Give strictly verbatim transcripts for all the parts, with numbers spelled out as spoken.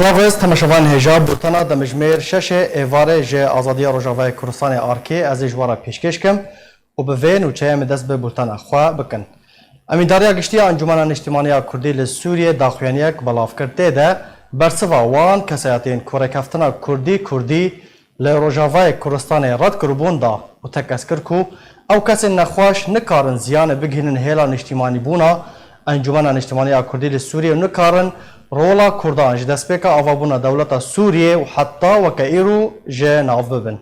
Ravêz temaşevan hêja bultena demjimêr şeşê êvarê ji Azadiya Rojavayê Kurdistanê arkê ez ê ji we re pêşkêş kim û bi vê nûçeyê em ê dest bi bultena xwe bikin. Emîndariya Giştî ya Encûmena Niştimanî ya Kurdî li Sûriyê daxuyaniyek belav kir. Tê de bersiva wan kesayetên ku rêkeftina Kurdî, Kurdî li Rojavayê Kurdistanê red kiribûn da û tekez kir ku ew kesên nexweş nikarin ziyanê bigihînin hêla niştimanîbûna Encûmena Niştimanî ya Kurdî li Sûriyê û nikarin rola Kurdan ji destpêka avabûna dewleta Sûriyê û heta weke îro ji nav bibin.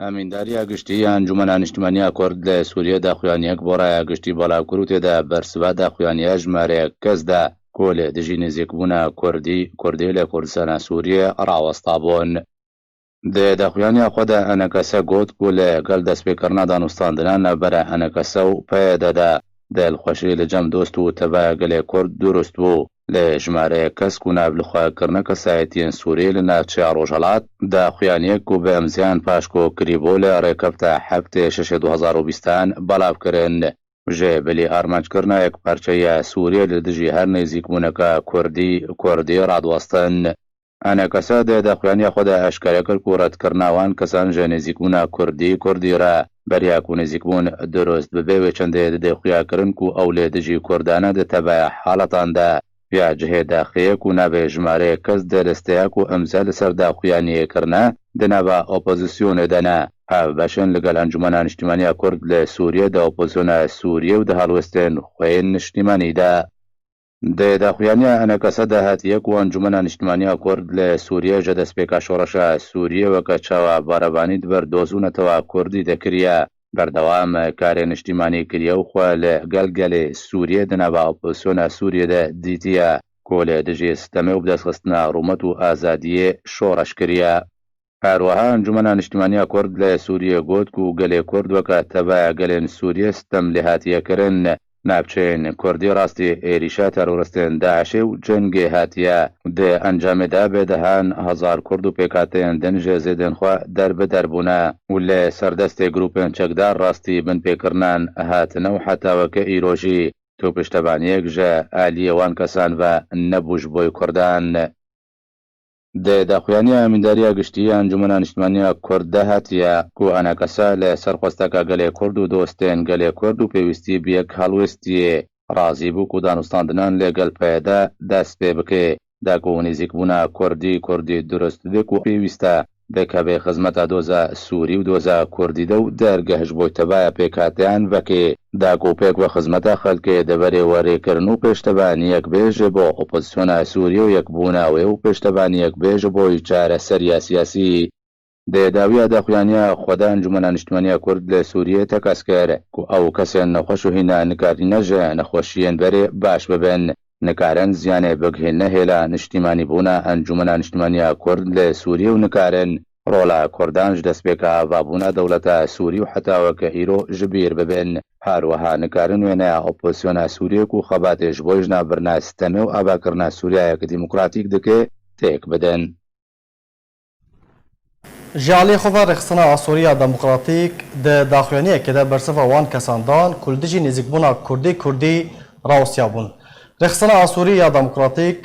Emîndariya Giştî ya Encûmena Niştimanî ya Kurd li Sûriyê daxuyaniyek bo raya giştî belav kir û tê de bersiva daxuyaniya jimareyek kes de ku li dijî nêzîkbûna Kurdî, Kurdî li Kurdistana Sûriyê rawestabûn. Di daxuyaniya xwe de Enekese got ku li gel destpêkirina danûstandinan navbera Enekese û P Y D de dilxweşî li cem dost û tevaya gelê Kurd dirust bû. Lê jimareyek kes ku nav li xwe kirine kesayetiyên Sûrî li navçeya Rojhelat, daxuyaniyek ku bi îmzayan paşko kirîbû li rêkefta heftê şeşê du hezar û bîstan belav kirin. Ji bilî armanckirina yekparçeya Sûriyê li dijî her nêzîkbûneke Kurdî, Kurdî radiwestin. Enekese di daxuyaniya xwe de eşkere kir ku redkirina wan kesan ji nêzîkbûna Kurdî, Kurdî re beriya ku nêzîkbûn dirust bibe wê çendê didê xuya kirin ku ew lê dijî Kurdan e di tevaya halatan de ya cihê daxiyê ku navê jimareyê kes di listeya ku imza li ser daxuyaniyê kirine di nava opozisyonê de ne. Hevbeş in li gel Encûmena Niştimanî ya Kurd li Sûriyê di opozisyona Sûriyê û di helwestên xwe yên niştimanî de. Di daxuyaniya Enekese de hatiye ku Encûmena Niştimanî ya Kurd li Sûriyê ji destpêka şoreşa Sûriyê weke çawa barevanî di ber doz û netewa Kurdî de kiriye, berdewam karê niştimanî kiriye û xwe li gel gelê Sûriyê di nava opozisyona Sûriyê de dîtiye ku li dijî sitemê û bidestxistina rûmet û azadiyê şoreş kiriye. Her wiha Encûmena Niştimanî ya Kurd li Sûriyê got ku gelê Kurd weke tevaya gelên Sûriyê sitem lê hatiye kirin. Navçeyên Kurdî rastî êrîşa teroristên DAIŞê û cengê hatiye. Di encamê de bê dehan hezar Kurd û pêkhateyên din ji zêdên xwe derbider bûne û li ser destê grûpên çekdar rastî binpêkirinan hatine û heta weke îro jî tu piştevaniyek ji aliyê wan kesan ve nebû ji bo Kurdan. Di daxuyaniya Emîndariya Giştî ya Encûmena Niştimanî ya Kurd de hatiye ku Enekese li ser xwesteka gelê Kurd û dostên gelê Kurd û pêwîstî bi yek helwestiyê razî bû ku danûstandinan li gel P Y D dest pê bike, da ku nêzîkbûna Kurdî, Kurdî dirust be ku pêwîst e, dikeve xizmeta doza Sûrî û doza Kurdî de û dergeh ji bo tevaya pêkhateyan veke. Da ku pêk ve xizmeta xelkê deverê werêkirin û pêştevaniyek bê ji bo opozisyona Sûriyê û yekbûna wê û pêştevaniyek bê ji bo çareseriya siyasî. Di dawiya daxuyaniya xwe de Encûmena Niştimanî ya Kurd li Sûriyê tekez kir ku ew kesên nexweş û hîna nikarîne ji nexweşiyên berê baş bibin, nikarin ziyanê bigihîne hêla niştimanîbûna Encûmena Niştimanî ya Kurd li Sûriyê û nikarin rola Kurdan ji destpêka avabûna dewleta Sûrî û heta weke îro ji bîr bibin. Her wiha nikarin wêneya opozisyona Sûriyê ku xebatê ji bo ji nav birina sitemê û avakirina Sûriyeyek demokratîk dike, têk bidin. Ji aliyê xwe ve Rêxistina Asûrî ya Demokratîk di daxuyaniyekê de bersiva wan kesan dan ku li dijî nêzîkbûna Kurdî Kurdî rawestiyabûn. Rêxistina Asûrî ya Demokratîk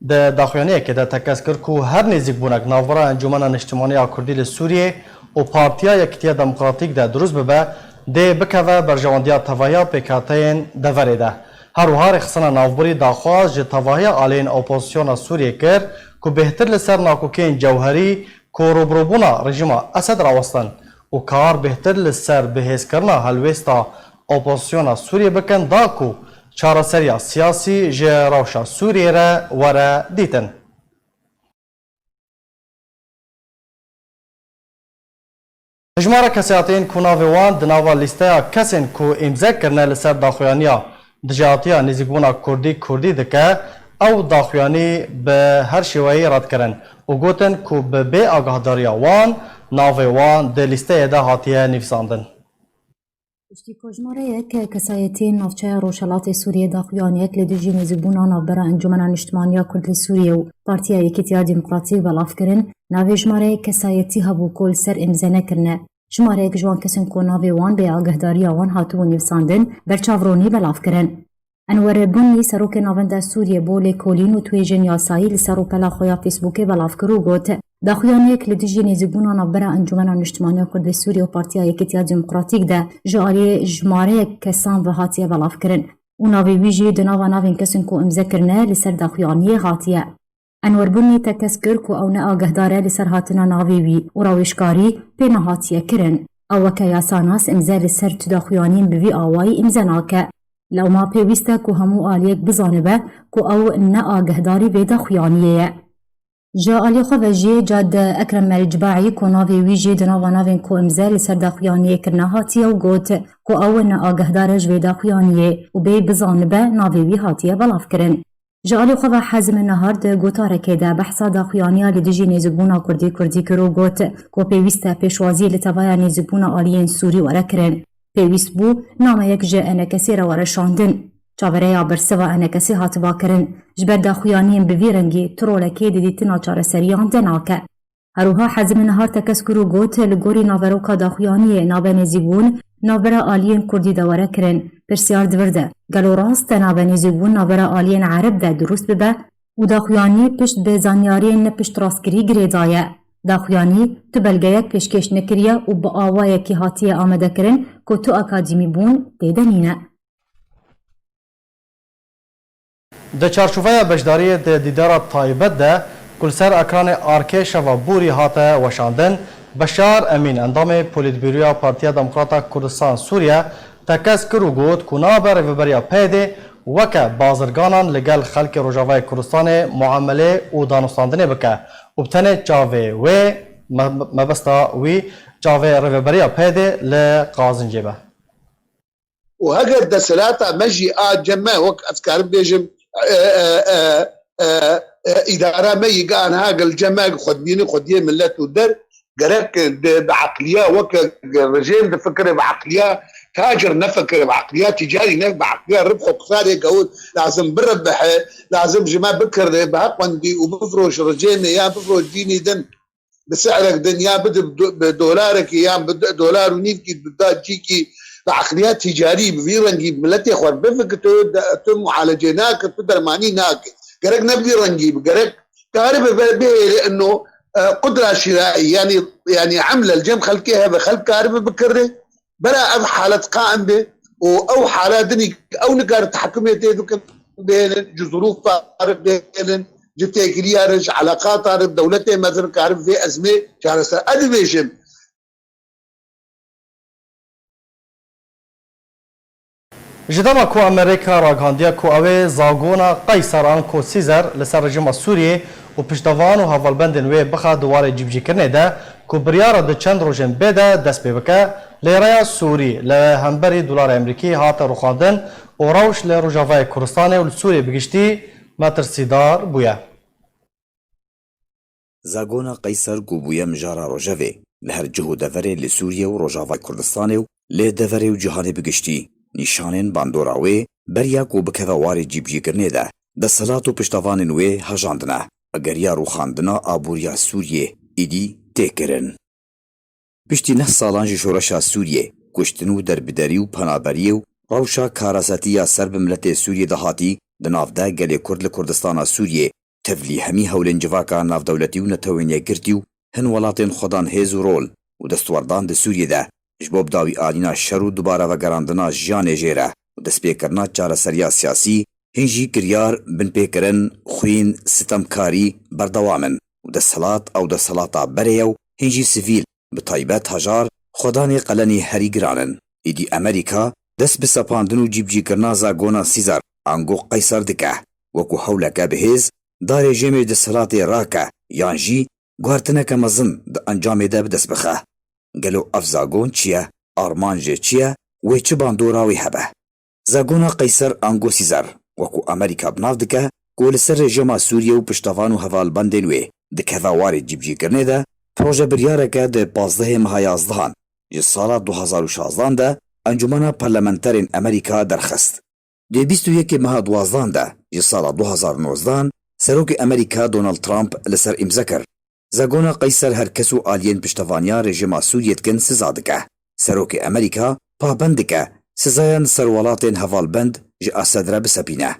di daxuyaniyekê de tekez kir ku her nêzîkbûnek navbera Encûmena Niştimanî ya Kurdî li Sûriyê û Partiya Yekîtiya Demokratîk de dirust bibe, dê bikeve berjewendiya tevahiya pêkhateyên deverê de. Her wiha rêxistina navbirî daxwaz ji tevahiya aliyên opozisyona Sûriyê kir ku bêhtir li ser nakokeyên cewherî ku rûbirûbûna rejîma Esed rawestin û kar bêhtir li ser bihêzkirina helwêsta opozisyona Sûriyê bikin, da ku çareseriya siyasî ji rewşa Sûriyê re were dîtin. Hejmara kesayetên ku navê wan di nava lîsteya kesên ku îmze kirine li ser daxuyaniya dijatiya nêzîkbûna Kurdî Kurdî dike, ew daxuyanî bi her şêweyî red kirin û gotin ku bi bê agahdariya wan navê wan di lîsteyê de hatiye nivîsandin. Piştî ku jimareyek kesayetiyên navçeya Rojhelatê Sûriyê daxuyaniyek li dijî nêzîkbûna navbera Encûmena Niştimanî ya Kurd li Sûriyê û Partiya Yekîtiya Demokratîk belav kirin, navê jimareyek kesayetî hebû ku li ser îmze nekirine. Jimareyek ji wan kesên ku navê wan bê agahdariya wan hatibû nivîsandin, berçavronî belav kirin. Enwer Bunî, serokê Navenda Sûriyê, bo lêkolîn û tuêjên yasayî li ser rûpela xwe ya Facebookê belav kir û got, daxuyaniyek li dijî nêzîkbûna navbera Encûmena Niştimaniya Kurd ê Sûriyê û Partiya Yekîtiya Demokratîk de ji aliyê jimareyek kesan ve hatiye belavkirin û navê wî jî di nava navên kesên ku îmze kirine li ser daxuyaniyê hatiye. Enwer Bunî tekez kir ku ew ne agehdar e li ser hatina navê wî û rawêjkarî pê nehatiye kirin. Ew weke yasanas îmze li ser tu daxuyaniyên bi vî awayî îmze nake. Lewma pêwîst e ku hemû aliyek bizanibe ku ew ne agehdarî vê daxuyaniyê ye. Ji aliyê xwe ve jî Cad Ekrem El Cibaî ku navê wî jî di nava navên ku îmze li ser daxuyaniyê kirine hatiye û got ku ew ne agehdar e ji vê daxuyaniyê û bê bizanibe navê wî hatiye belavkirin. Ji alî xwe ve Hezim Nehar di gotarekê de behsa daxuyaniya li dijî nêzîkbûna Kurdî Kurdî kir û got ku pêwîst e pêşwazî li tevaya nêzîkbûna aliyên Sûrî were kirin. Pêwîst bû nameyek ji ENKSê re were şandin. Çavereya bersiva ENKSê hatiba kirin. Ji ber daxuyaniyên bi vî rengî tu rolekê di dîtina çareseriyan de nake. Her wiha Hezimê Nihar tekez kir û got, li gorî naveroka daxuyaniyê navbenê zîbûn navbera aliyên Kurdî de were kirin. Pirsyar di vir de, gelo rast e navbenê zîbûn navbera aliyên Ereb de dirust bibe û daxuyanî pişt bi zanyariyên ne piştrastkirî girêdaye? Daxuyanî tu belgeyek pêşkêş nekiriye û bi awayekî hatiye amadekirin ku tu akademî bûn tê de nîne. Di çarçoveya beşdariyê di dîdara taybet de ku li ser ekranê Arke Şeva Borî hate weşandin, Beşar Emîn, endamê Polîtbîroya Partiya Demokrata Kurdistan Sûriye, tekez kir û got ku nabe Rêveberiya PYDê weke bazirganan li gel xelkê Rojavayê Kurdistanê muamelê û danûstandinê bike û bi tenê çavê wê, me-, mebesta wî çavê Rêveberiya PYDê li qazincê be. û heger desthilata me jî a cem me, wek ez karim bêjim, e, e, e, e, e, îdara me yî ga niha gel cem me xwedbînî xwediyê millet û der, gerek di, bi eqliya weke rejêm difikire, bi eqliya tacir nefikire, bi eqliya tîcarî ne, bi eqliya ribh û qisarê gewt lazim birebihe, lazim ji me bikire, bi heqwendî û bifroş rejêmê ya bifroş dînî din. Bi si'rek din ya bide bi do-, bi dolarekî yan bi do-, dolar û nîvkî bi da cîkî bi eqliya tîcarî bi vî rengî bi miletê xwe bifikir tu de-, tu mualecê nake, tu dermanî nake. Gerek ne bi vî rengî bi, gerek karibe be-, bihêle ino, e, qudra şîraî, yanî, yanî emle li cem xelkê hebe, xelk karibe bikirre. Bera ev halet qaim be û ew hala dinî ew nikare tehekimê tê bikin, bêlin, ji zirûfa re bêlin, ji têkiliya re, ji eleqata re, dewletê mezin karin vê ezmê çareser. Ez dibêjim. Ji dema ku Amerîka ragihandiye ku ew ê zagona Qeyser anku Sîzer li ser rejîma Sûriyê û piştevan û hevalbendên wê bixe di warê cîbicîkirinê de, ku biryara di çend rojên bê de dest pê bike, lêreya Sûrî li hemberî dolara Amerîkî hate rûxandin û rewş li Rojavayê Kurdistanê û li Sûriyê bi giştî metirsîdar bûye. Zagona Qeyser ku bûye mijara rojevê li her cih û deverê li Sûriye û Rojavayê Kurdistanê û li deverê û cîhanê bi giştî, nîşanên bandora wê beriya ku bikeve warê cîbicîkirinê de, desthilat û piştevanên wê hejandine. Ageriya rûxandina aboriya Sûriyê îdî tê kirin. Piştî neh salan ji şoreşa Sûriyê, kuştin û derbiderî û penaberiyê û rewşa karasetiya ser bi miletê Sûriyê de hatî, di nav de gelê Kurd li Kurdistana Sûriyê tevlî hemî hewlên civaka navdewletî û Netewên Yekgirtî û hin welatên xwedan hêz û rol û destwerdan di Sûriyê de ji bo bidawîalîna şer û dubare vegerandina jiyanê jê re û destpêkirina çareseriya siyasî, hîn jî kiryar, binpêkirin, xwîn, sitemkarî berdewam in û desthilat ew desthilata berê ye û hîn jî sivîl, bi taybet hejar, xwedanê qelenî herî giran in. Îdî Amerîka dest bi sepandin û cîbicîkirina zagona Sîzar ango Qeyser dike, wekû hewleke bi hêz da rejîmê desthilatê rake yan jî guhertineke mezin di encamê de bi dest bixe. Gelo ev zagon çi ye? Armanc jê çi ye? Wê çi bandora wê hebe? Zagona Qeyser ango Sîzar, wekû Amerîka bi nav dike ku li ser rejîma Sûriyê û piştevan û hevalbendên wê dikeve warê cîbicîkirinê de, proje biryareke di pazdehê meha yazdehan ji sala du hazar û şazdan de Encûmena Parlamenterên Amerîka derxist. Di bîst û yekê meha duwazdan de ji sala du hazar û nozdan Serokê Amerîka Donald Trump li ser îmze kir. Zagona Qeyser her kes û aliyên piştevaniya rejîma Sûriyê dikin siza dike. Serokê Amerîka pabend dike sizayan li ser welatên hevalbend ji Esed re bisepîne.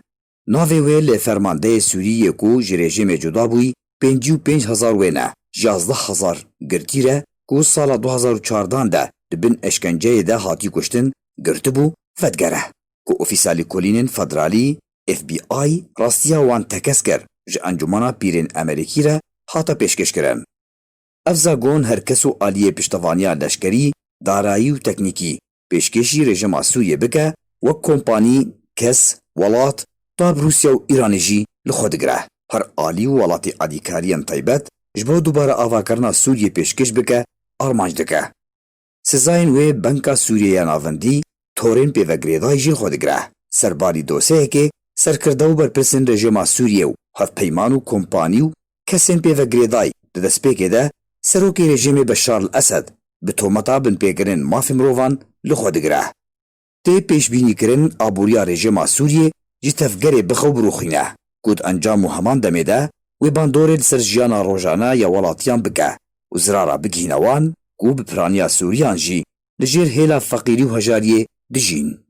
Navê wê li fermandeyê Sûrî yê ku ji rejîmê cuda bûyî pêncî û pênc hezar wê ne, yazdeh hezar girtî re ku sala du hezar û çardan de di bin eşkenceyê de hatî kuştin, girtibû, vedigere ku ofîsa lêkolînên federalî, F B I, rastiya wan tekez kir, ji Encûmena Pîrên Amerîkî re hate pêşkêşkirin. Ev zagon her kes û aliyê piştevaniya leşkerî, darayî û teknîkî pêşkêşî rejîma Sûriyê bike, wek kompanî, kes, welat, tab Rûsya û Îranê jî li xwe digire. Her alî û welatî alîkariyên taybet ji bo dubare avakirina Sûriyê pêşkêş bike, armanc dike. Sizayên wê Banka Sûriyê ya Navendî, torên pêvegirêdayî jî li xwe digire. Serbarî dosyeyekê, serkirde û berpirsên rejîma Sûriyê û hevpeyman û kompanî û kesên pêvegirêdayî di destpêkê de serokê rejîmê Beşar el Esed bi tometa binpêkirinên mafê mirovan li xwe digire. Tê pêşbînîkirin aboriya rejîma Sûriyê ji tevgerê bixe û birûxîne, ku di encam û heman demê de wê bandorê li ser jiyana rojane ya welatiyan bike û zirara bigihîne wan ku bi piraniya Sûriyan jî li jêr hêla feqîrî û hejariyê dijîn.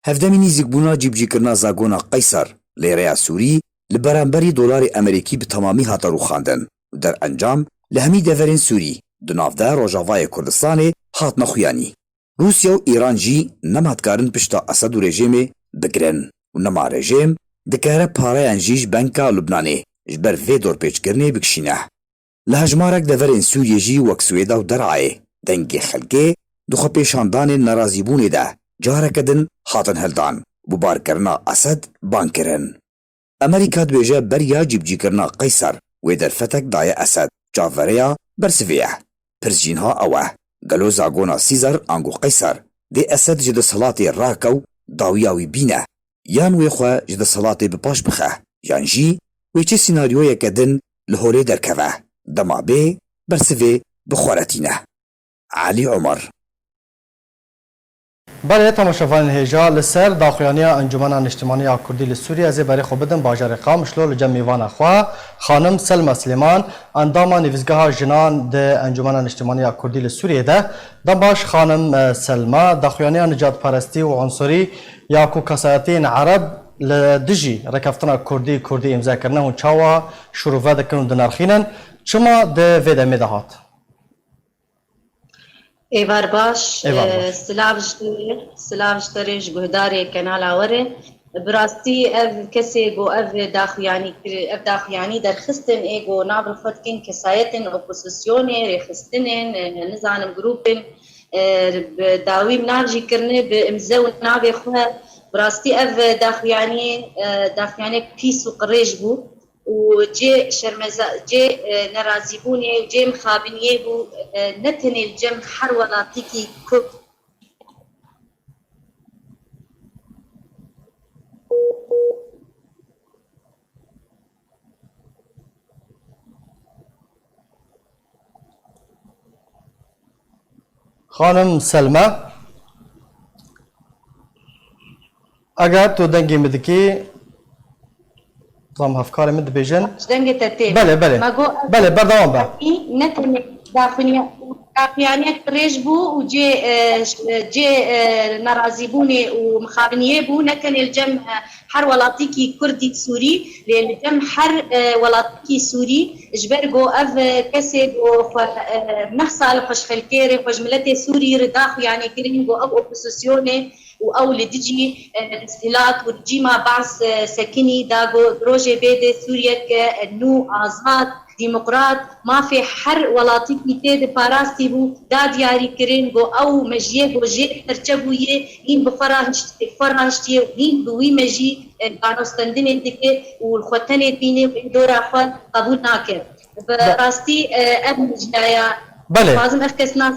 Hevdemî nîzîkbûna cîbicîkirina zagona Qeyser, lê rêya Sûrî li beramberî dolarê Amerîkî bi temamî hate rûxandin û derencam li hemî deverên Sûrî, di nav de Rojavayê Kurdistanê, hatine xuyanî. Rûsya û Îran jî nema dikarin pişta Esed û rejîmê bigirin û nema rejîm dikare pareyan jî ji Banka Lubnanê ji ber vê dorpêçkirinê bikişîne. Li hejmarek deverên Sûriyê jî wek Swêda û Derayê dengê xelkê di xwepêşandanên nerazîbûnê de careke din hatin hildan û bi barkirina Esed bang kirin. Amerîka dibêje beriya cîbicîkirina Qeyser wê derfetek daye Esed, çavbereya bersivê ye. Pirs jî niha ew e, gelo zagona Sîzar ango Qeyser dê Esed ji desthilatê rake û dawiya wî bîne, yan wê xwe ji desthilatê bi paş bixe, yan jî wê çi sînaryoyeke din li holê derkeve, dema bê bersivê bi xwe re tîne. Elî Omer. Belê, temaşevanên hêja, li ser daxuyaniya Encûmena Niştimanî ya Kurdî li Sûriyê ez ê berê xwe bidim bajarê Qamişlo li cem mêvana xwe, xanim Selma Silêman, endama Nivîsgeha Jinan di Encûmena Niştimanî ya Kurdî li Sûriyê de. Dem baş, xanim, e, Selma, daxuyaniya nijadperestî û unsurî ya ku kesayetiyên Ereb li dijî rêkeftina Kurdî, Kurdî îmze kirine, hûn çawa şirove dikin û dinirxînin? Çima di vê demê de hat? Êvar baş, Êvar e, baş. Silav ji te, silav ji te re, ji guhdarê kenala we re. Bi rastî ev kesê ku ev daxuyanî kir-, ev daxuyanî derxistin ê ku nav li xwe dikin kesayetên opozisyonê, rêxistinên, e, nizanim grûpên, e, bi dawî nav jî kirine bi imze û navê xwe. Bi rastî ev daxuyanî, e, daxuyanek pîs û qirêj bû. û cê şermeza-, cê, e, nerazîbûnê û cê mixabiniyê bû, e, ne tenê li cem her welatikî Kurd. Xanim Selme, eger tu dengê min dikî, tam hevkarê min dibêjin. Ji dengê te tê. Belê, belê. Me got, Belê, berdewam be. Ne tenê daxuyaniyek dirêj bû û cê, e, cê, e, nerazîbûnê û mixabiniyê bû, ne tenê li cem, e, her welatikî Kurdî Sûrî, lê li cem her, e, welatikî Sûrî, ji ber ku ev, e, kesê ku xwe, e, neh sal xwe ji xelkê rê, xwe ji miletê Sûrî re daxuyanî kirin, ku ew opozisyonê û ew li dijî, e, îstîhlat û rejîma Baas, e, sekinî, da ku rojê bê dê Sûriyeke, e, nû, azad, demokrat, mafê her welatikî tê de parastî bû, da diyarî kirin ku ew mejiyê ku jê serçe bûye, hîn bi xwe rahişt-, xwe rahiştiye û hîn bi wî mejî, e, danostendinê dike û li xwe tenê tîne û ê dora xwe qebûl nake. Bi Be- rastî, e, ev mejiya ya, Belê. Dixwazim ev kes nas,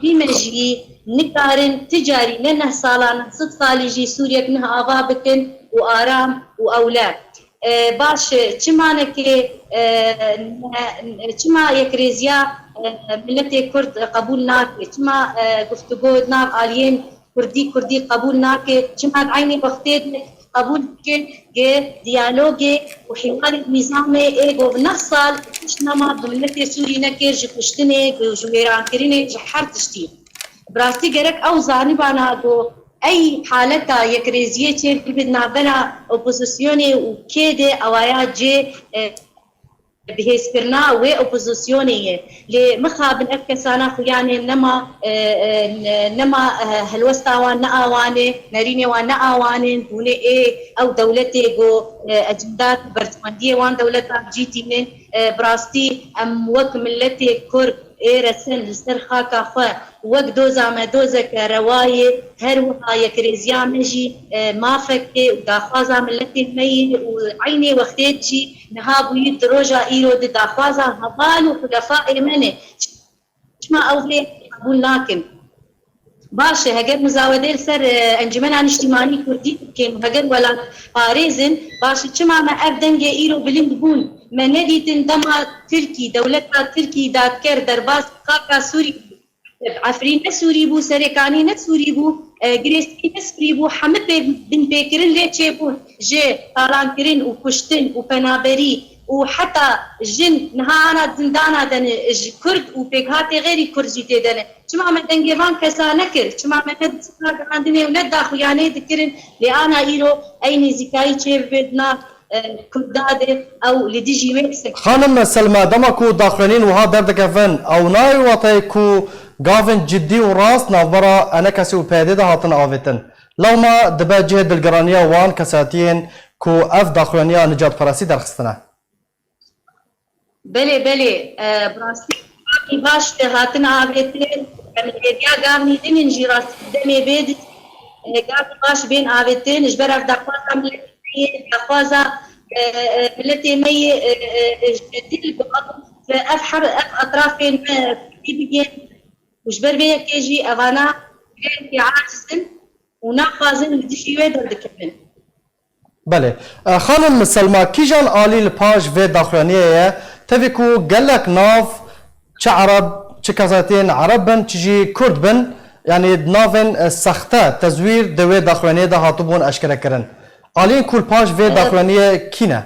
vî mejiyî nikarin ti carî ne neh salan, sed salî jî Sûriyek neh ava bikin û aram û ewle. E, baş, e, çima neke, e, ne, çima yekrêziya, e, miletê Kurd qebûl nake? Çima, e, guftûgo di nav aliyên Kurdî, Kurdî qebûl nake? Çima di eynî wextê de qebûl dike ke diyalogê û hîwarê nîzamê ê ku bi neh sal tişt nema bi miletê Sûrî nekir, ji kuştinê, ji wêrankirinê, ji her tiştî? Bi rastî gerek ew zanibana ku ey haleta yekrêziyê çêbibe di navbera opozisyonê û kê de ewaya cê, e, bihêzkirina wê opozisyonê ye. Lê mixabin ev kesana xuyanê nema, e, e, ne-, nema, e, helwesta wan ne a wan e, nerînê wan ne a wan in, hûnê ê ew dewletê ku, e, ecenda berjwendiyê wan dewleta cî tînin, e, bi rastî em wek miletê Kurd ê resin li ser xaka xwe wek doza me dozeke rewa ye, her wiha yekrêziya me jî, e, mafek tê û daxwaza miletê me ye û eynê wextê jî niha bûyî di roja îro di daxwaza heval û xulefayê me ne. Çima ew vê qebûl nakin? Baş e, heger muzawedê li ser, e, Encûmena Niştîmanî Kurdî bikin û heger welatparêz in, baş e, çima me ev dengê îro bilind bûn? Me nedîtin dema Tirkî, dewleta Tirkî dadker derbas xaka Sûrî bû. Efrîn ne Sûrî bû, Serêkanî ne Sûrî bû, e, Girêskî ne Sûrî bû, hemî pê binpêkirin lê çêbûn. Ji talankirin û kuştin û penaberî û heta jin niha ana zindana de ne, ji Kurd û pêkhatê xêrî Kurd jî tê de ne. Çima me dengê van kesa nekir? Çima me ne di sifra gihandinê û ne daxuyanê dikirin? Lê ana îro ey nêzîkayî çêbibe di nav, e, Kurda de, ew li dijî wê disekine. Xanim Selma, dema ku daxuyaniyên wiha derdikevin, ew nayê wateyê ku gavên cidî û rast navbera ENKSê û PYDê de hatin avêtin. Lewma dibe cihê dilgiraniya wan kesayetiyên ku ev daxuyaniya nijadperestî derxistine. Belê, belê. E, bi rastî gavnî baş hatin avêtin. Em li hêviya gavnî din in jî rastî demê bê di, e, gavnî baş bên avêtin. Ji ber ev daxwaza miletê me yê, daxwaza, e, e, miletê me yê, e, e, e, ji dil bi ev, ev her, ev etrafên me kurdî bigên. Û ji ber vê yekê jî evana gelekî aciz in û naxwazin li dijî wê derdikevin. Belê. E, xanim Selma, kîjan alî li paş vê daxuyaniyê ye? Tevî ku gelek nav, çi Ereb, çi kesayetiyên Ereb bin, çi jî Kurd bin, yanî navên, e, sexte, tezwîr di wê daxuyaniyê de hatibûn eşkerekirin. Aliyên ku li paş vê, e, daxuyaniyê kî ne?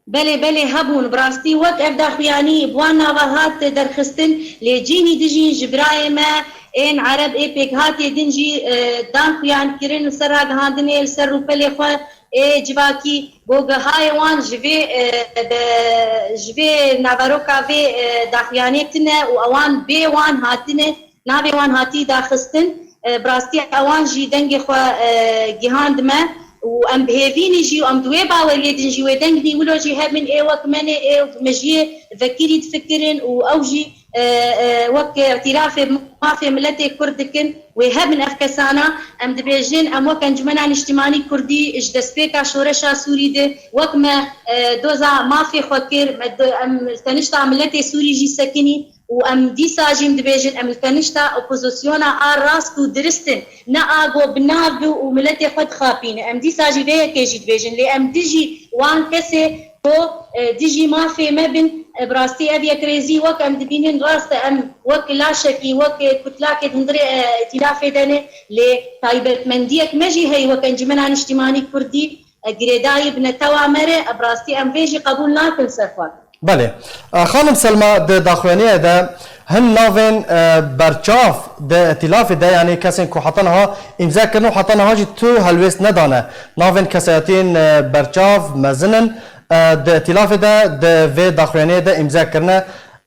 Belê, belê hebûn. Bi rastî wek ev daxuyanî bi wan nava hat derxistin, lê cînî dijîn ji birayê me ên Ereb ê pêkhatê din jî, e, dan xuyan kirin li ser ragihandinê, li ser rûpelê xwe ê civakî. Gogehayê wan ji vê, e, de, ji vê naveroka vê, e, daxuyanê tune û ewan bê wan hatine. Navê wan hatî daxistin, e, bi rastî ewan jî dengê xwe, e, gihand me û em bi hêvî ne jî û em di wê baweriyê din jî wê deng nî wilo jî hebin ê wek me ne ê mejiyê vekirî difikirin û ew jî, e, e, wek îtîrafê mafê miletê Kurd dikin, wê hebin ev kesana. Em dibêjin, em wek Encûmena Niştimanî Kurdî ji destpêka şoreşa Sûrî de wek me, e, doza mafê xwe kir, me do-, em tenişta miletê Sûrî jî sekinî. Û em dîsa jî, em dibêjin, em li tenişta opozisyona a rast û dirist in, ne a ku bi nav bi û miletê xwe dixapîne. Em dîsa jî vê yekê jî dibêjin, lê em dijî wan kesê ku, e, dijî mafê me bin, e, bi rastî ev yekrêzî wek em dibînin rast e, em wek laşekî, wek, e, kutlakê di hundirê, e, îtîlafê de ne, lê taybetmendiyek me jî heye wek Encûmena Niştimanî Kurdî, e, girêdayî bi netewa me re, e, bi rastî em vê jî qebûl nakin ser xwe. Belê. E, xanim Selma, di daxuyaniyê de hin navên, e, berçav di îtîlafê de, yanî kesên ku heta niha îmze kirin û heta niha jî tu helwêst nedane. Navên kesayetiyên, e, berçav mezin in, e, di îtîlafê de, di vê daxuyaniyê de îmze kirine.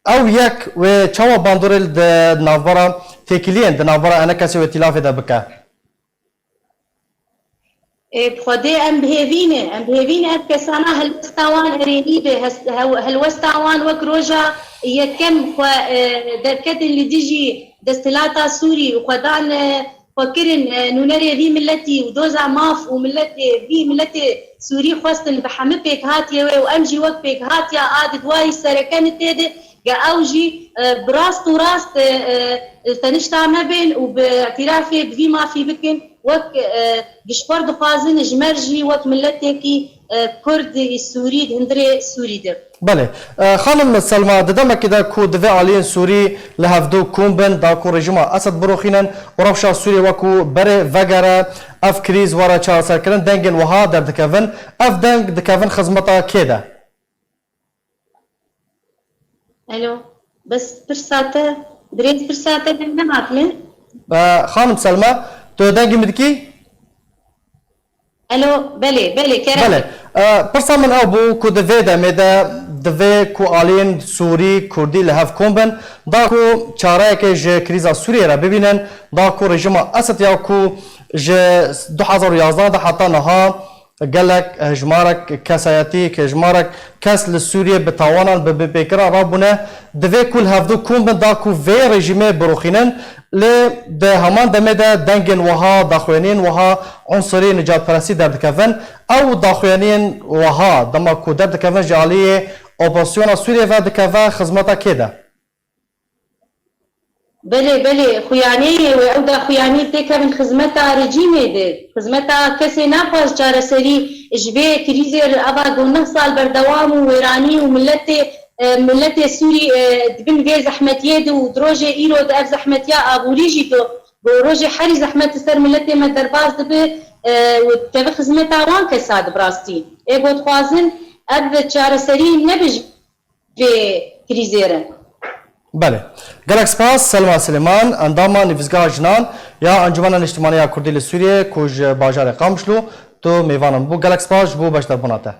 Ew yek wê çawa bandorê li di navbera têkiliyên di navbera ENKSê û îtîlafê de bike? Ê, bi Xwedê em bi hêvî ne. Em bi hêvî ne ev kesana helwesta wan erênî be, hes-, hew-, helwesta wan wek roja yekem xwe, e, derketin li dijî desthilata Sûrî û xwe dan, e, xwe kirin, e, nûnerê vî miletî û doza maf û miletê, vî miletê Sûrî xwestin bi hemî pêkhatiyê wê û em jî wek pêkhatiya a di duwayî sereke ne tê de, ge ew jî, e, bi rast û rast, e, e, li tenişta me bên û bi îtîrafê bi vî mafî bikin. Wek, e, gişxwar dixwazin ji me re jî wek miletekî, e, Kurd ê Sûrî di hundirê Sûrî de. Belê. E, xanim Selma, di demekê de ku divê aliyên Sûrî li hevdû kom bin, da ku rejîma Esed biroxînin û rewşa Sûriyê wekû berê vegere, ev krîz were çareserkirin, dengên wiha derdikevin. Ev deng dikevin xizmeta kê de? Alo, bes pirsa te, Dirêj pirsa te deng nehat min. E, Xanim Selma, tu dengê min dikî? Elo, belê, belê, kerem. Belê. E, pirsa min ew bû ku di vê demê de divê ku aliyên Sûrî, Kurdî li hev kom bin, da ku çareyekê ji krîza Sûriyê re bibînin, da ku rejîma Esed ya ku ji du hezar û yazdeh de heta niha gelek hejmarek kesayetî, hejmarek kes li Sûriyê bi tawanan, bi binpêkiran rabûne, divê ku li hevdû kom bin da ku vê rejîmê biroxînin. Lê di heman demê de dengên wiha, daxuyaniyên wiha unsurî, nicadperestî derdikevin. Ew daxuyaniyên wiha dema ku derdikevin ji aliyê opozisyona Sûriyê ve dikeve xizmeta kê de? Belê, belê, xuyaniyê wê ew da xuyanî têkevin xizmeta rejîmê de, xizmeta kesê naxwaz çareserî ji vê krîzê re ava ku neh sal berdewam û wêranî û miletê, e, miletê Sûrî, e, di bin vê zehmetiyê de û di rojê îro de ev zehmetiya aborî jî do, ku rojê herî zehmet li ser miletê me derbas dibe, e, û dikeve xizmeta wan kesa de bi rastî. Ê ku dixwazin ev çareserî nebe ji vê krîzê re. Belê. Gelek spas, Selma Silêman, endama Nivîzgeha Jinan ya Encûmena Niştimanî ya Kurdî li Sûriyê, ku ji bajarê Qamişlo tu mêvan min bû. Gelek spas ji bo beşdarbûna te.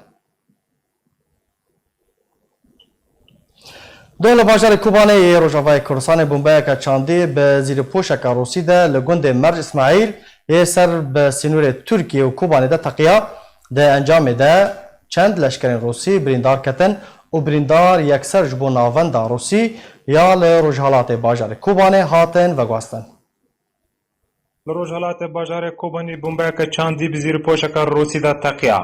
Doh li bajarê Kobanê yê Rojavayê Kurdistanê bombeyeke çandî bi zîrpoşeke Rûsî de li gundê Merc Îsmaîl yê ser bi sînorê Tirkiye û Kobanê de teqiya. Di encamê de çend leşkerên Rûsî birîndar ketin û birîndar yekser ji bo navenda Rûsî ya li rojhilatê bajarê Kobanê hatin veguhestin. Li rojhilatê bajarê Kobanê bombeyeke çandî bi zîrpoşeke Rûsî de teqiya.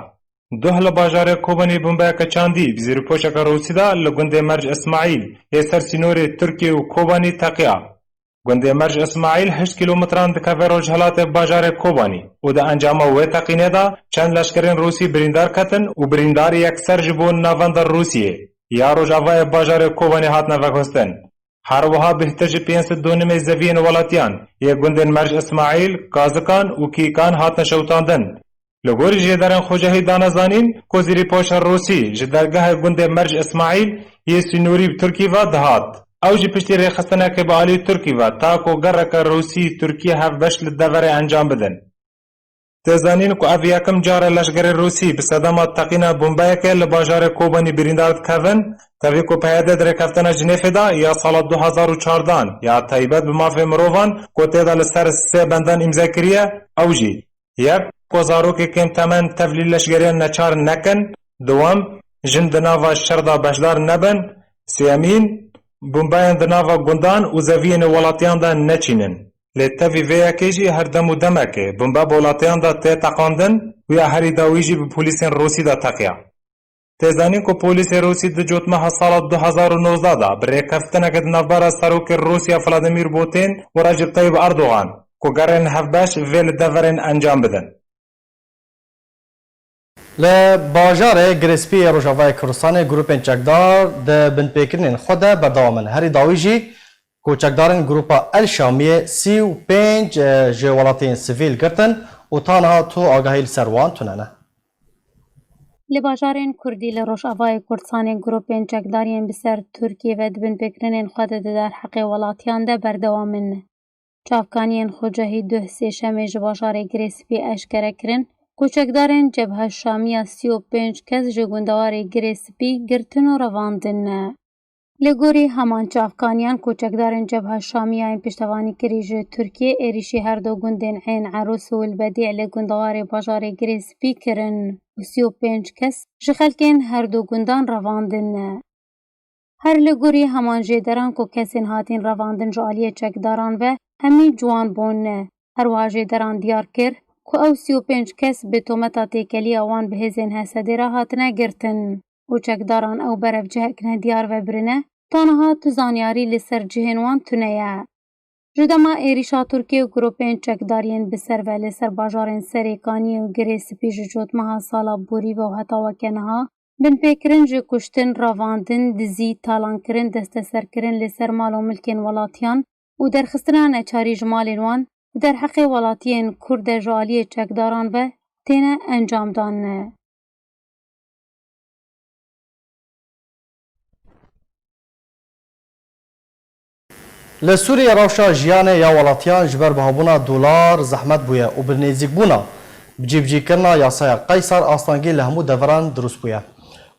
Doh li bajarê Kobanê bombeyeke çandî bi zîrpoşeke Rûsî de li gundê Merc Îsmaîl yê ser sînorê Tirkiye û Kobanê teqiya. Gundê Merc Îsmaîl heşt kîlometran dikeve rojhilatê bajarê Kobanî û di encama wê teqînê de çend leşkerên Rûsî birîndar ketin û birîndar yekser ji bo navenda Rûsiyê ya rojavayê bajarê Kobanî hatine veguhestin. Her wiha bêhtir ji pênc sed dönümê zeviyên welatiyan yê gundên Merc Îsmaîl, Kazikan û Kîkan hatine şewitandin. Li gorî jêderên xwecehî dane zanîn ku zîrîpoşa Rûsî ji dergehê gundê Merc Îsmaîl yê sînorî bi Tirkî ve dihat. Ew jî piştî rêxistinekê bi alî Tirkî ve ta ku gereke Rûsî Tirkî hevbeş li deverê encam bidin. Tê zanîn ku ev yekem car e leşkerê Rûsî bi sedema teqîna bombeyeke li bajarê Kobanî birîndar dikevin, tevî ku P Y D di rêkeftina Cinêfê de ya sala du hezar û çardan ya taybet bi mafê mirovan ku tê de li ser sê bendan îmze kiriye, ew jî Yek, ku zarokê kêmtemen tevlî leşgeriyan neçar nekin. Duwem, jin di nava şer de beşdar nebin. Sêyemîn, bombeyan di nava gundan û zeviyên welatiyan de neçînin. Lê tevî vê yekê jî her dem û demekê bombe bi welatiyan de tê teqandin û ya herî dawî jî bi polîsên Rûsî de teqiya. Tê zanîn ku polîsê Rûsî di cotmeha sala du hezar û nozdeh de bi rêkeftineke di navbera serokê Rûsya Vladimir Putin û Recep Tayyip Erdogan ku gerên hevbeş vê li deverên encam bidin. Li bajarê Girêspî yê Rojavayê Kurdistanê grûpên çekdar di binpêkirinên xwe de berdewam in. Herî dawî jî ku çekdarên grûpa El Şamiyê sî û pênc, e, ji welatiyên sivîl girtin û ta niha tu agahî li ser wan tune ne. Li bajarên Kurdî li Rojavayê Kurdistanê grûpên çekdar yên bi ser Tirkiyê ve di binpêkirinên xwe de di derheqê welatiyan de berdewam in. Çavkaniyên xwecehî duh sêşemê ji bajarê Girêspî eşkere kirin ku çekdarên Cebha Şamiya sî û pênc kes ji gundewarê Girêspî girtin û revandin. Li gorî heman çavkaniyan, koçekdarên Cebha Şamiya yên piştevanîkirî ji Tirkiyê êrîşî her du gundên Ên Erûs û Wilbedî li gundewarê bajarê Girê Spî kirin û sî û pênc kes ji xelkên her du gundan revandin. Her li gorî heman jêderan ku kesên hatîn revandin ji aliyê çekdaran ve hemî ciwan bûn. Her wiha jêderan diyar kir ku ew sî û pênc kes bi tometa têkeliya wan bi hêzên H S D'ê re hatine girtin. û çekdaran ew berevcihek nediyar ve birine, ta niha tu zanyarî li ser cihên wan tune ye. Ji dema êrîşa Tirkiyê û grûpên çekdar yên bi ser ve li ser bajarên Serêkaniyê û Girê Spî ji cotmeha sala borî ve û heta weke niha, binpêkirin ji kuştin, revandin, dizî, talankirin, desteserkirin li ser mal û milkên welatiyan û derxistina neçarî ji malên wan di derheqê welatiyên Kurd de ji aliyê çekdaran ve têne encamdan. Li Sûriyê rewşa jiyanê ya welatiyan ji ber bihabûna dolar zehmet bûye û bi nêzîkbûna bi cîbicîkirina yasaya Qeysar astengî li hemû deveran dirust bûye.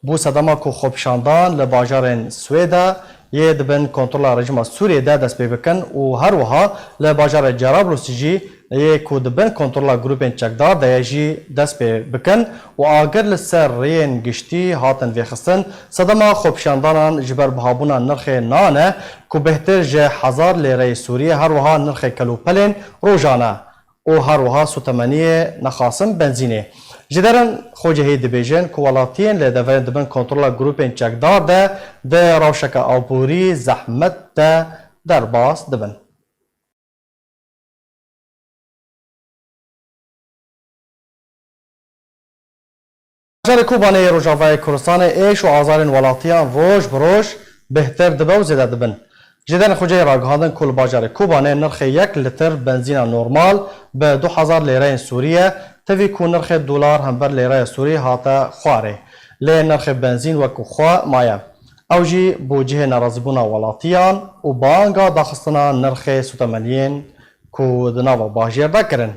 Bû sedema ku xwepişandan li bajarên Swêde yê di bin kontrola rejîma Sûriyê de dest pê bikin û her wiha li bajarê Cerablus jî yê ku di bin kontrola grûpên çekdar de ye jî dest pê bikin û agir li ser rêyên giştî hatin vêxistin. Sedema xwepişandanan ji ber bihabûna nirxê nan e ku bêhtir ji hezar lêreyê Sûriyê, her wiha nirxê kelûpelên rojane û her wiha sotemeniyê nexasim benzînê. Ji derin xwecihî dibêjin ku welatiyên li deverên di bin kontrola grûpên çekdar de di rewşeke aborî zehmet de derbas dibin. Bajarê Kobanê yê Rojavayê Kurdistanê êş û azarên welatiyan roj bi roj bêhtir dibe û zêde dibin. Ji derên xwecihê ragihandin ku li bajarê Kobanê nirxê yek litir benzîna normal bi du hezar lêreyên Sûrî ye, tevî ku nirxê dolar hember lêreya Sûrî hate xwarê. Lê nirxê benzîn wekî xwe maye. Ew jî bo cihê nerazîbûna welatiyan û banga daxistina nirxê sotemeniyên ku di nava bajêr de kirin.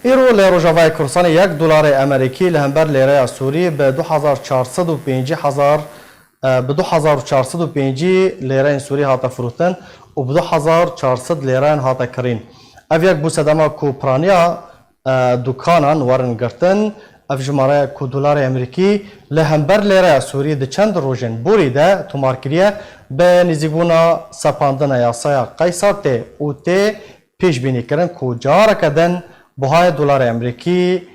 Îro li Rojavayê Kurdistanê yek dolarê Amerîkî li hember lêreya Sûrî bi du hezar çar sed û pêncî hezar, e, bi du hezar û çar sed û pêncî lêreyên Sûrî hate firotin û bi du hezar çar sed lêreyan hate kirîn. Ev yek bû sedema ku piraniya e, dukanan werin girtin. Ev jimare ku dolarê Amerîkî li hember lêreya Sûrî di çend rojên borî de tomar kiriye, bi nêzîkbûna sepandina yasaya Qeysar tê û tê pêşbînîkirin ku careke din buhayê dolarê Amerîkî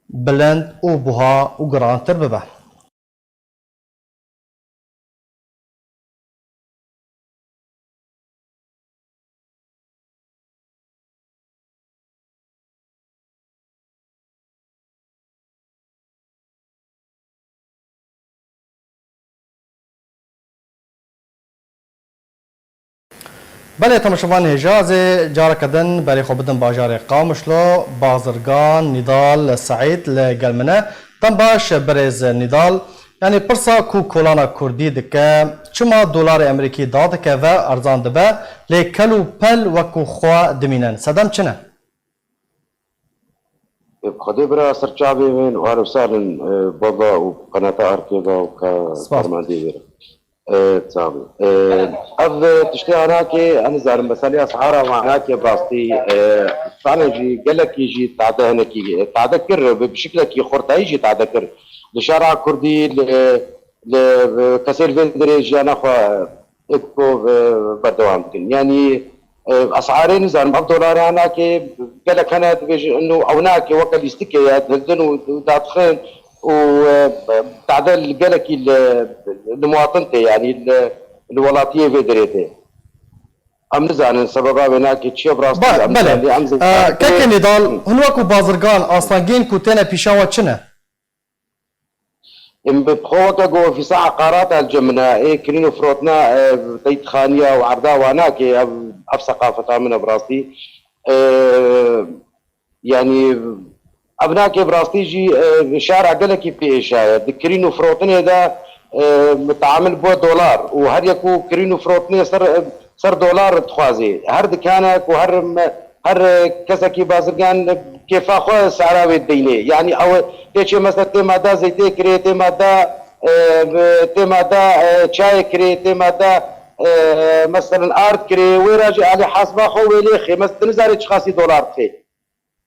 bilind û buha û girantir bibe. Belê, temaşevan hêja, ez ê careke din berê xwe bidim bajarê Qamişlo, bazirgan Nîdal Seîd li gel min e. Dem baş birêz Nîdal. Yanî pirsa ku kolana kurdî dike, çima dolarê Amerîkî dadikeve, erzan dibe, lê kel û pel wekû xwe dimînin. Sedem çi ne? Xwedê bira ser çavê min û her wisa in, e, baba û qenata Arkêva û ka Spas. Fermandê wê re. E, çavê. E, ev, e, tiştê anakê, em zarin meselê esara anakê rastî, e, sane jî gelekî jî tade hinekî, e, tade kir, bi, bi şiklekî xurtayî jî tade kir. Li şara Kurdî, li, li, e, kesê li vê derê jiyana xwe, e, ku, e, berdewam dikin. Yanî, e, esarê nizanim, ev dolara nake, gelek hene dibêjin, ino ew nake, weke lîstikê ye, dihildin û dadixin û, e, tade li gelekî li, li muwatin tê, yanî li, li welatiyê vê derê tê. Em nizanin sebeba wê nake çi ye, bi rastî Ba-, em belê. Nizanin, em Ee, zizanin. Kekê Nîdal, hûn wekû bazirgan, astengiyên ku têne pîşa we çi ne? Em bi xwe weke ku ofîsa eqarata li cem min e, ê kirîn û firotina, e, teytxaniya û erda wan nake, ev, ev seqafeta min e bi rastî. E, yanî, ev nake bi rastî jî, e, şara gelekî pê êşa ye. Di kirîn û firotinê de, e, teamil bû dolar û her yek û kirîn û firotinê ser, e, ser dolar dixwazê. Her dikanek û her me-, her kesekî bazirgan kêfa xwe sara wê dideyne. Yanî ew tê çê mesela tê ma da zeytê kirê, tê ma da, e, tê ma da, e, çayê kirê, tê ma da, e, meselen ard kirê, wê ra jî alî hasiba xwe wê lê xê. Mes-, tu nizanî çiqasî dolar dixê.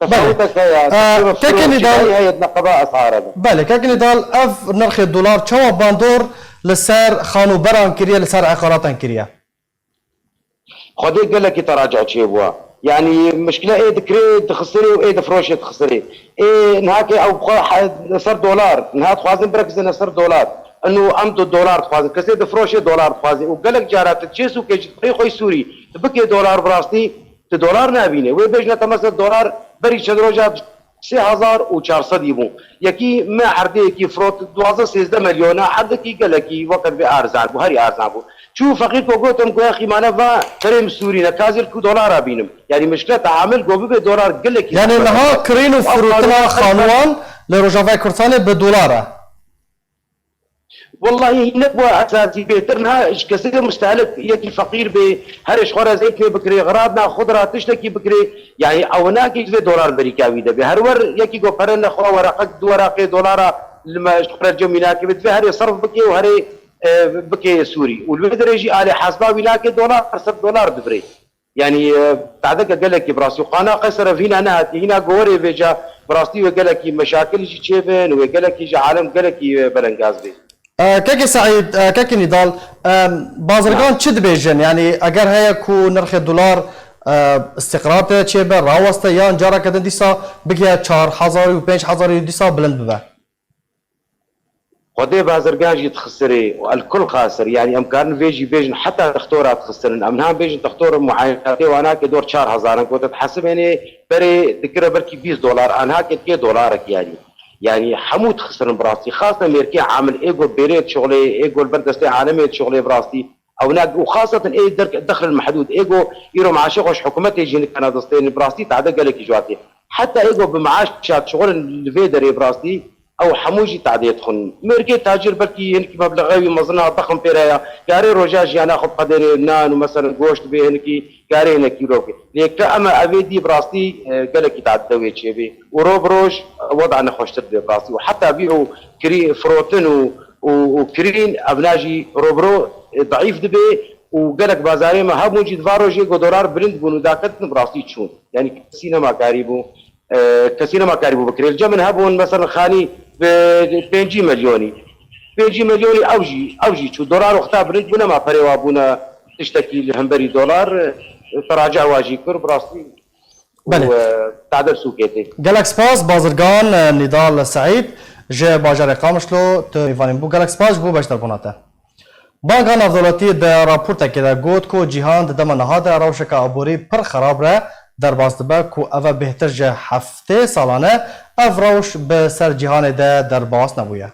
Belê. Tefawutek heye, Ee, tefawutek Kekê Nîdal, heye, neqeba esara de. Belê, Kekê Nîdal, ev nirxê dolar çawa bandor li ser xanûberan kiriye, li ser eqaratan kiriye? Xwedê gelekî teraca çêbûye. Yanî mişkile ê dikirê dixisirê û ê difroşê dixisirê. Ê niha ke ew xwe he-, ser dolar, niha dixwazin birekizine ser dolar. Ino em do-, dolar dixwazin. Kesê difroşê dolar dixwazin. Û gelek cara tu çê sûkê jî dixwî xwe Sûrî. Tu bikê dolar bi rastî, tu dolar nabîne. Wê bêjine te mesela dolar berî çend roja sê hezar û çar sedî bû. Yekî me erdê yekî firot duwazdeh sêzdeh milyona, erdekî gelekî weke divê arzan bû, herî arzan bû. Çû feqîr ku gotim ku ya xîmane va perê min Sûrî ne, kazir ku dolara bînim. Yanî mişkile teamil ku bibe dolar gelekî Yani zehmet niha e. kirîn û Û ev firotina qanûn xanûwan li Rojavayê Kurdistanê bi dolar e. Wellahî ne bu esasî bêtir niha ji kesê mustehlik yekî feqîr bê, herê ji xwe re zeytê bikirê, xiradna xudra tiştekî bikirê, yanî ew nake divê dolar berîka wî de be. Her wer yekî ku pere nexwe weraqek du weraqê dolara li me ji xwe re cem wî nake be, divê herê serf bike û herê, e, bike Sûrî. Û li wê derê jî alê hesba wî nake dolar, ser dolar dibirê. Yanî, e, tadeke gelekî bi rastî. Û qana Qeyser ev hîna nehatiye, hîna ku werê vêca bi rastî wê gelekî meşakil jî çêbin, wê gelekî ji alem gelekî, e, belengaz bê. E, Kekê Seîd, e, Kekê Nîdal, e, bazirgan çi dibêjin? Yanî eger heye ku nirxê dolar, e, îstîqrar tê çêbe, raweste yan careke din dîsa bigihe çar hezarî û pênc hezarî û dîsa bilind bibe? Xwedê bazirgan jî dixisirê û el kul xasir. Yanî em karin vê jî bêjin heta textora dixisirin. Em niha bêjin textor muayenatê wana ke dor çar hezar in. Ku te dihesibênê berê dikire belkî bîst dolar. Anha ke dikê dolarek yanî. Yanî hemû dixisirin bi rastî. Xaste mêrkê amil ê ku bêrê dişuxlê, ê ku li ber destê alemê dişuxlê bi rastî. Ew ne, û xasetin ê derk dexlin mehdûd. Ê ku îro maaşê xwe ji hikûmetê jî nikene destê, bi rastî tade gelekî ji watê. Heta ê ku bi maaşa dişuxulin li vê derê bi rastî, ew hemû jî tadê dixwin. Mêrkê tacir belkî hinkî meblexa wî mezin a dexin pê re ya. Karê roja jiyana xwe biqedêrê nan û meselen goşt bê hinkî karê hinekî rokê. Lê ke eme evê dî bi rastî, e, gelekî tade wê çêbê. Û ro bi roj weda nexweştir dibe bi rastî. Û heta vî û kirî firotin û, û, û kirîn evna jî ro bi ro, e, daîf dibe û gelek bazarê me hebûn jî di va rojê ku dolar bilind bûn û daketin bi rastî çûn. Yanî kesî nema karî bû. E, kesî nema karîbû bikirê. Li cem min hebûn, mesela, xanî bi pêncî milyonî. Pêncî milyonî ew jî, ew jî çû. Dolar wexta bilind bû, nema perê wa bûne tiştekî li hemberî dolar, e, teraca wa jî kir, bi rastî. Belê. Û, e, tadel sûkê tê. Gelek spas, bazirgan, e, Nîdal Seîd, ji bajarê Qamişlo, tu mêvanî bû. Gelek spas ji bo beşdarbûna te. Banka Navdewletî di raportekê de got ku cîhan di dema niha de rewşeke aborî pir xerab re derbas dibe ku ev e bêhtir ji heftê salan e ev rewş bi ser cîhanê de derbas nebûye.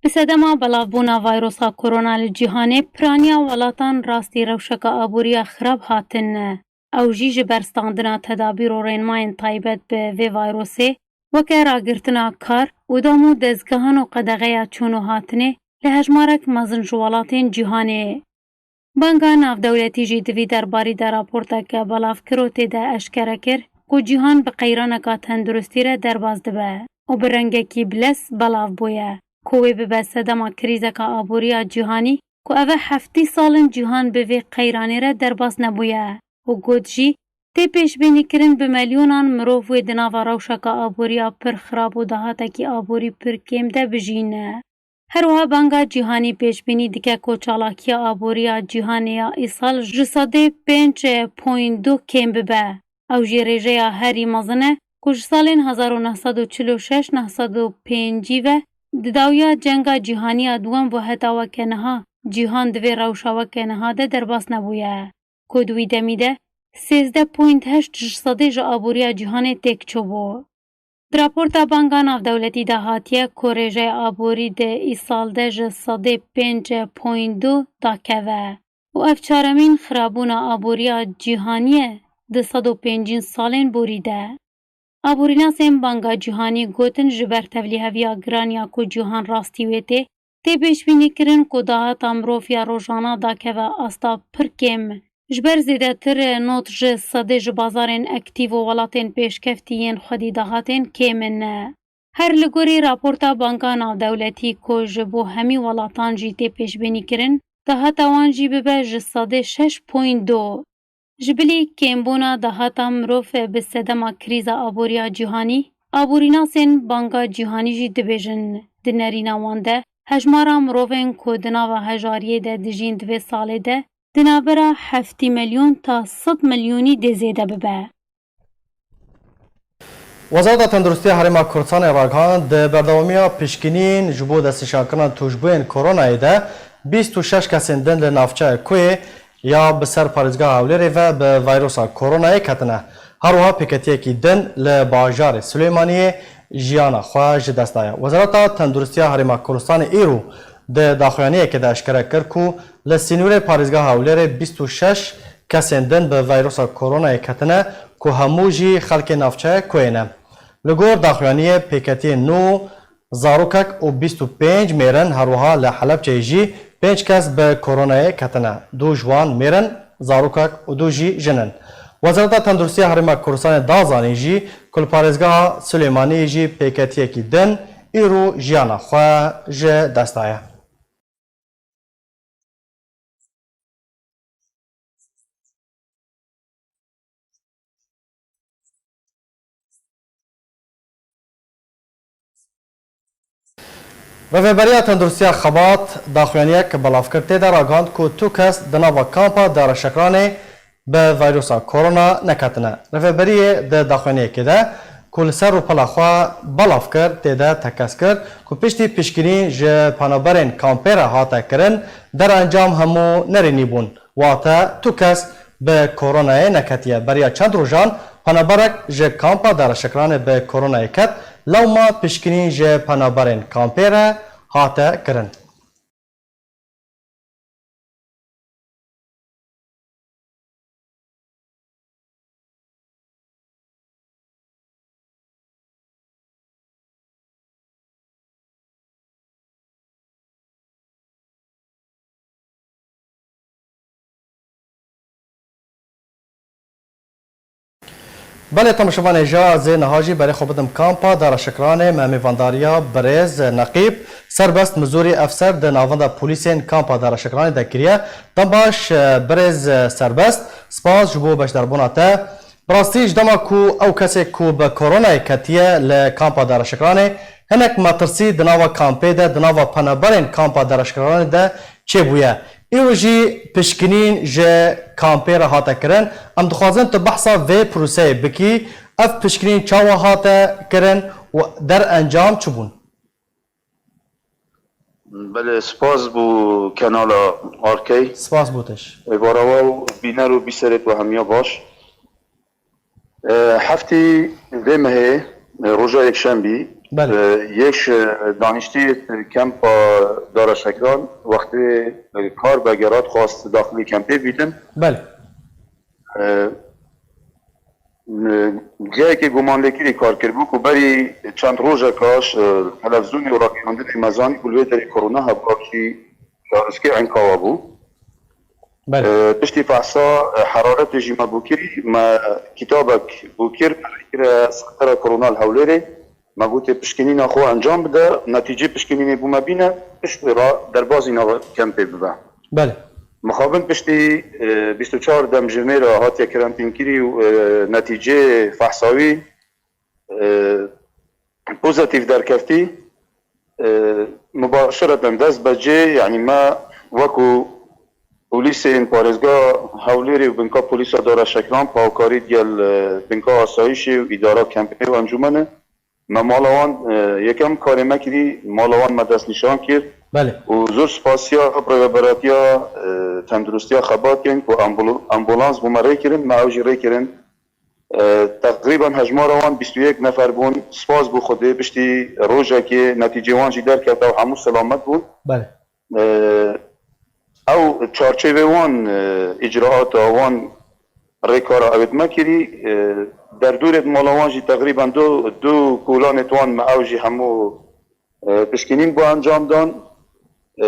Bi sedema belavbûna vayrosa korona li cîhanê, piraniya welatan rastî rewşeke aboriya xirab hatine. Ew jî ji ber standina tedabîr û rênmayên taybet bi vê vayrosê, weke ragirtina kar û dam û dezgehan û qedexeya çûn û hatinê li hejmarek mezin ji welatên cîhanê. Banka Navdewletî jî di vî derbarî de raporteke belav kir û tê de eşkere kir ku cîhan bi qeyraneka tenduristî re derbas dibe û bi rengekî bilez belav bûye ku wê bibe sedema krîzeka aboriya cîhanî ku ev e heftî sal in cîhan bi vê qeyranê re derbas nebûye û got jî, tê pêşbînîkirin bi melyonan mirov wê di nava rewşeke aboriya pir xirab û dahatekî aborî pir kêm de bijîne. Her wiha Banka Cîhanî pêşbînî dike ku çalakiya aboriya cîhanê ya îsal ji sedê pênc point du kêm bibe. Ew jî rêjeya herî mezin e ku ji salên hezar û neh sed û çil û şeş neh sed û pêncî ve di dawiya Cenga Cîhanî ya Duwem ve heta weke niha cîhan di vê rewşa weke niha de derbas nebûye, ku di wî demî de sêzdeh point heşt ji sedê ji aboriya cîhanê têk çûbû. Di raporta Banka Navdewletî de hatiye ku rêjeya aborî di îsal de ji sedê pênc point du dakeve û ev çaremîn xirabûna aboriya cîhanî ye di sed û pêncîn salên borî de. Aborînasên Banka Cîhanî gotin ji ber tevlîheviya giran ya ku cîhan rastî wê tê, tê pêşbînîkirin ku dahata mirov ya rojana dakeve asta pir kêm. Ji ber zêdetir nod ji sedê ji bazarên aktîv û welatên pêşkeftî yên xwedî dahatên kêm in. Her li gorî raporta Banka Navdewletî ku ji bo hemî welatan jî tê pêşbînîkirin, dahata wan jî bibe ji sedê şeş point du. Ji bilî kêmbûna dahata mirov bi sedema krîza aboriya cîhanî, aborînasên Banka Cîhanî jî dibêjin, di nerîna wan de hejmara mirovên ku di nava hejariyê de dijîn di vê salê de di navbera heftî milyon ta sed milyonî dê zêde bibe. Wezareta Tenduristiya Herêma Kurdistanê ragihand, di berdewamiya pişkîniyên ji bo destnîşankirina tûşbûyên koronayê de bîst û şeş kesên din li navçeya Koyê ya bi ser parêzgeha Hewlêrê ve bi vayrosa koronayê ketine. Her wiha pêketiyekî din li bajarê Silêmaniyê jiyana xwe ji dest daye. Wezareta Tenduristiya Herêma Kurdistanê îro Di daxuyaniyekê de eşkere kir ku li sînorê parêzgeha Hewlêrê bîst û şeş kesên din bi vîrusa koronayê ketine ku hemû jî xelkê navçeya Koyê ne. Li gor daxuyaniyê pêketiyên nû zarokek û bîst û pênc mêrin, her wiha li Helebçeyê jî pênc kes bi koronayê ketine. Du ji wan mêrin, zarokek û du jî jin in. Wezareta Tenduristiya Herêma Kurdistanê da zanîn jî ku li parêzgeha Silêmaniyê jî pêketiyekî din îro jiyana xwe ji dest daye. Rêveberiya Tenduristiya Xebat daxuyaniyek belav kir, tê de ragihand ku tu kes di nava kampa dareşekiranê bi vîrusa korona neketine. Rêveberiyê di daxuyaniyekê de ku li ser rûpela xwe belav kir, tê de tekez kir ku piştî pişkinîn ji penaberên kampê re hate kirin, derencam hemû nerînî bûn. Wate tu kes bi koronayê neketiye. Beriya çend rojan penaberek ji kampa dareşekiranê bi koronayê ket, lewma pişkinîn ji penaberên kampê re hate kirin. Belê, temaşevanê, ja zê niha jî berê xwe bidim kampa dareşekiranê, me mêvandariya birêz Neqîb Serbest Mizorî, efser di navenda polîsên kampa dareşekiranê de kiriye. Dem baş, e, birêz, e, Serbest, spas ji bo beşdarbûna te. Bi rastî ji dema ku ew kesê ku bi koronayê ketiye li kampa dareşekiranê, hinek metirsî di nava kampê de, di nava penaberên kampa dareşekiranê de çêbûye. Îro jî pişkinîn ji kampê re hate kirin. Em dixwazin tu behsa vê proseyê bikî. Ev pişkinîn çawa hate kirin û derencam çi bûn? Belê, spas bo kenala Arkey. Spas bo te jî. Êvara we û bîner û bîserê we hemiya baş. E, heftî vê mehê, e, roja yekşembî, Belê. e, yek, e, daniştî kempa Dara Şekran wextê, e, kar vegerat xwast daxilî kempê bîtin. Belê. E, e, cihekê gumanlêkirî kar kiribû ku berî çend rojeka ji, e, televîzyonê û ragihandinê me zanî ku li wê derê korona hebû, ew jî şariskê Enkawa bû. Belê. E, piştî fehsa, e, heraretê jî me bû kirî, me kitabek bû kir, me rê kire Sektera Korona li Hewlêrê. Me gotê pişkinîna xwe encam bide, netîcê pişkinînê bû me bîne, pişt wê re derbazî nava kempê bibe. Belê. Mixabin piştî, e, bîst û çar demjimêra hatiye kerentînkirî û, e, netîcê fehsa wî, e, pozîtîf derketî, e, mubaşereten dest be cê, yanî me wekû polîsên parêzgeha Hewlêrê û binka polîsa Dara Şekran, bi hawkarî digel, e, binka asayîşê û îdara kempê û encûmenê, me mala wan, e, yekem karê me kirî, mala wan me destnîşan kir. Belê. Û zor spasiya Rêveberatiya, e, Tenduristiya Xebat kirin ku ambul-, ambulans bû me rê kirin, me ew jî rê kirin. E, teqrîben hejmara wan bîst û yek nefer bûn. Spas bo Xwedê, piştî rojekê netîcê wan jî derketa û hemû selamet bûn. Belê. E, ew çarçêvê wan, e, îcraata wan rêkara ewêt me kirî, e, derdorê di mala wan jî teqrîben du, du kolanê di wan me ew jî hemû, e, pişkinîn bo encam dan. E,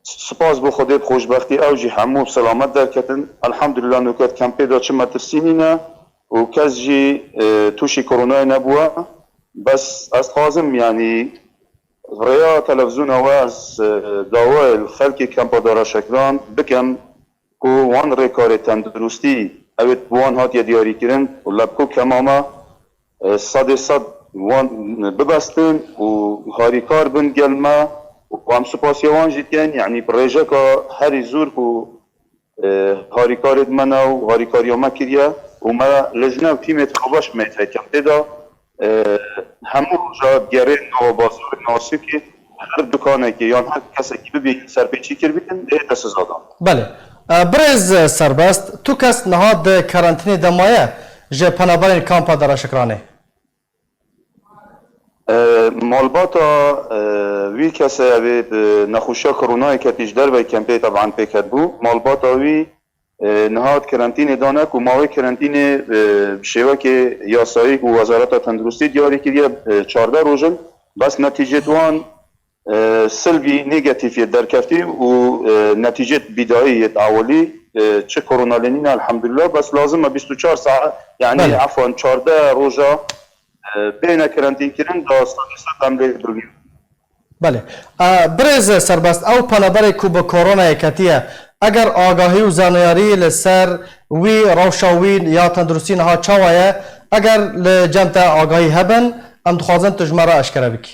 spas bo Xwedê, bi xweşbextî ew jî hemû bi selamet derketin. Elhamdulillah, nuket kempê de çi metirsî nîne û kes jî, e, tûşî koronayê nebûye. Bes ez dixwazim, yanî, rêya televîzyona we ez, e, dawayê li xelkê kempa Dara Şekran bikim ku wan rêkarê tenduristî, ew ê bi wan hatiye diyarîkirin û lebko kema me, e, sedê sed wan bibestin û harîkar bin gel me û em spasiya wan jî dikin, yanî bi rêjeka herî zor ku, e, harîkarê di me ne û harîkariya me kiriye û me lijne û tîmê xwe baş me tê kempê de, e, hemû roja digerê nava bazarê Nasûkê, her dukanekê yan her kesekî bibî serpêçî kiribîtin, ê te siza dan. Belê. E, birêz Serbest, tu kes niha di karantinê de maye ji penaberên kampa Dara Şekranê? E, malbata e, wî kesê evê bi nexweşiya koronayê ketî ji derveyî kempê teban pêk hebû. Malbata wî e, niha di kerentînê de ne ku mawê kerentînê e, bi şêwekê yasayî ku Wezareta Tenduristî diyarî kiriye e, çardeh roj in. Bes netîcêt wan e, silbî, negatîfê derkeftî û e, netîcêt bîdayî yêt ewilî e, çi korona lê nîne elhamdulillah. Bes lazim e bîst û çar saet, yanî Belê. efwan çardeh roja e, bêne kerentînkirin da sedî sed em lê dûnî. Belê. E, birêz Serbest, ew penaberê ku bi koronayê ketiye, eger agahî û zanyarî li ser wî, rewşa wî ya tenduristî niha çawa ye? Eger li cem te agahî hebin, em dixwazin tu ji me re eşkere bikî.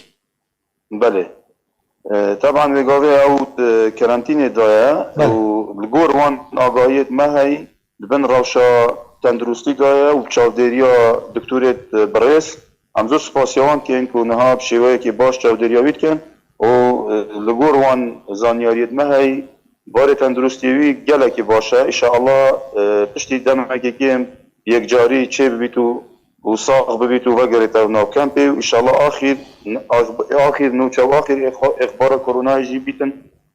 Belê. E, teban vê gavê ew di kerentînê de ye Belê. û li gor wan agahiyê me heyî, di bin rewşa tenduristî de ye û bi çavdêriya doktorê birêz. Em zû spasiya wan dikin ku niha bi şêweyekî baş çavdêriya wî dikin û e, li gor wan zanyariyê me heyî barê tenduristî wî gelekî baş e. Îşeallah e, piştî demekê kêm yekcarî çê bibît û û sax bibît û vegerîte nav kempê û îşeallah axîr axîr nûçe û axîr êxbara koronayê jî bîtin.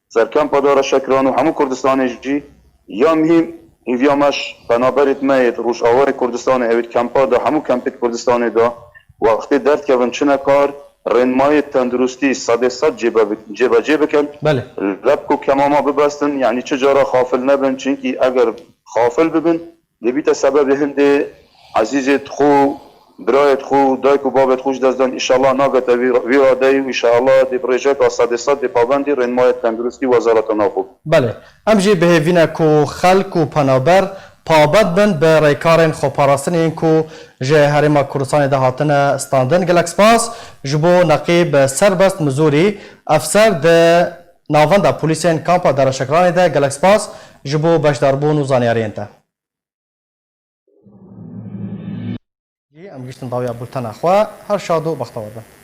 Ser kempa Dara Şekran û hemû Kurdistanê jî ya mihîm hêviya me ji penaberêt me yêt Rojavayê Kurdistanê ewêt kempa de hemû kempêt Kurdistanê de wextê derdikevin çine kar rênmayê tenduristî sedê sed cêbe-, cêbecê bikin. Belê. Leb ku kemama bibestin, yanî çi cara xafil nebin, çinkî eger xafil bibin, dibîte sebebê hindê ezîzêt xwe, birayêt xwe, dayik û babêt xwe ji dest dan. Îşallah nagete vî, vî radeyî û îşallah dê bi rêjeka sedê sed dê pabendî rênmayê tenduristî Wezareta Navxwe. Belê. Em jî bi hêvî ne ku xelk û penaber pabend bin bi rêkarên xweparastinê yên ku ji Herêma Kurdistanê de hatine standin. Gelek spas ji bo Neqîb Serbest Mizûrî, efser di Navenda polîsên kampa Dara Şekranê de, gelek spas ji bo beşdarbûn û zanyariyên te. Em gihîştin dawiya bultena xwe. Her şad û bextewar bin.